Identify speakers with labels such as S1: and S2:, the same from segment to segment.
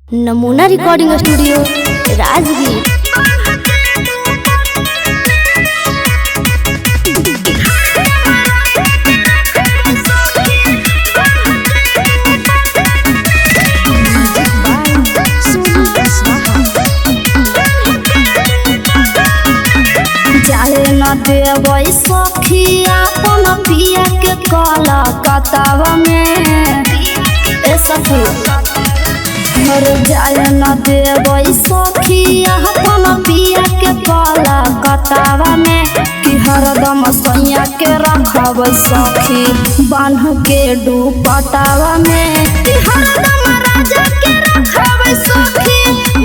S1: नमूना recording studio Rajgir. जाए न देबै सखी अपन पिया के कलकत्तावा में। ए सखी मर जाए न देबै सखी अपन पिया के कलकत्तावा में। कि हरदम सैया के रखबै सखी बान्ह के दुपट्टावा में। कि हरदम राजा के रखबै सखी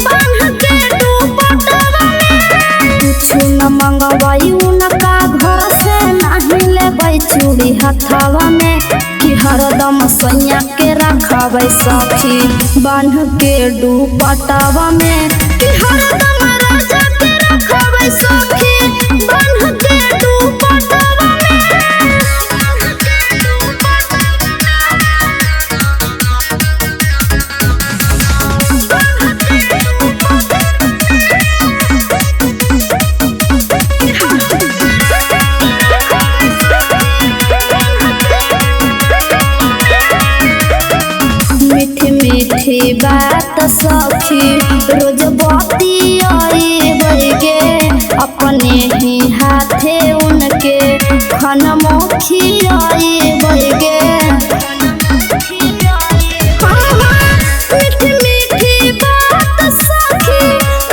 S1: बान्ह के दुपट्टावा में। कुछ न मंगवाई उनका घर से नहीं लेबै चूड़ी हथवा में। कि हरदम सैया के रखबै सखी बान्ह के दुपट्टावा में। कि हरदम राजा के रखबै सखी बान्ह के दुपट्टावा में। मीठी मीठी बात सखी रोज बतियाई गे। अपने ही हाथे उनके खाना खियाई गे। मीठी मीठी बात सखी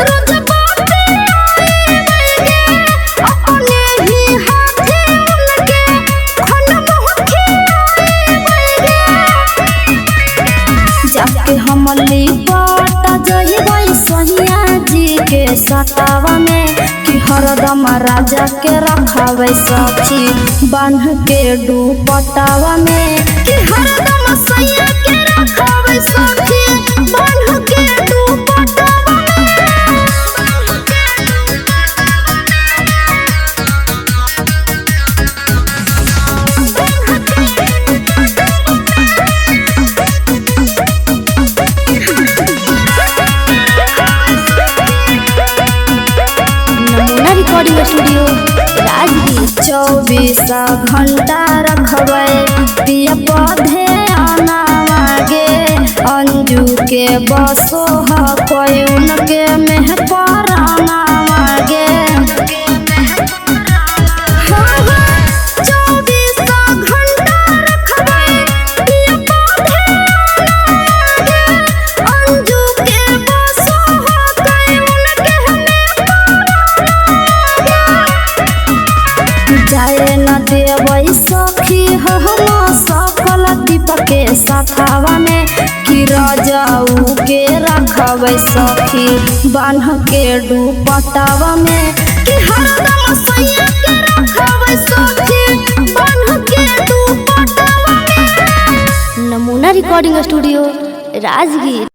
S1: रोज बतियाई गे। अपने ही हाथे उनके खाना खियाई गे। जाके हम लिपट जइबै सैया जी के सतावा में। कि हरदम राजा के रखबै सखी बान्ह के दुपट्टावा में। कि हरदम सैया के रखबै सखी बान्ह के दुपट्टावा में।
S2: नमूना रिकॉर्डिंग स्टूडियो राजगीर।
S1: 24 घंटा रखबै पिया पौधे आना गे। अंजू के बसो हकै उनके मेह पर आना गे। 24 घंटा रखबै पिया पौधे आना गे। अंजू के बसो हकै उनके मेह पर आना गे। जाए न देबै सखी हम सकल दीपक के साथवा में। कि राजाऊ के रखबै सखी बान्ह के दुपट्टावा में। कि हरदम सैया के रखबै सखी बान्ह के दुपट्टावा में।
S2: नमूना रिकॉर्डिंग स्टूडियो राजगीर।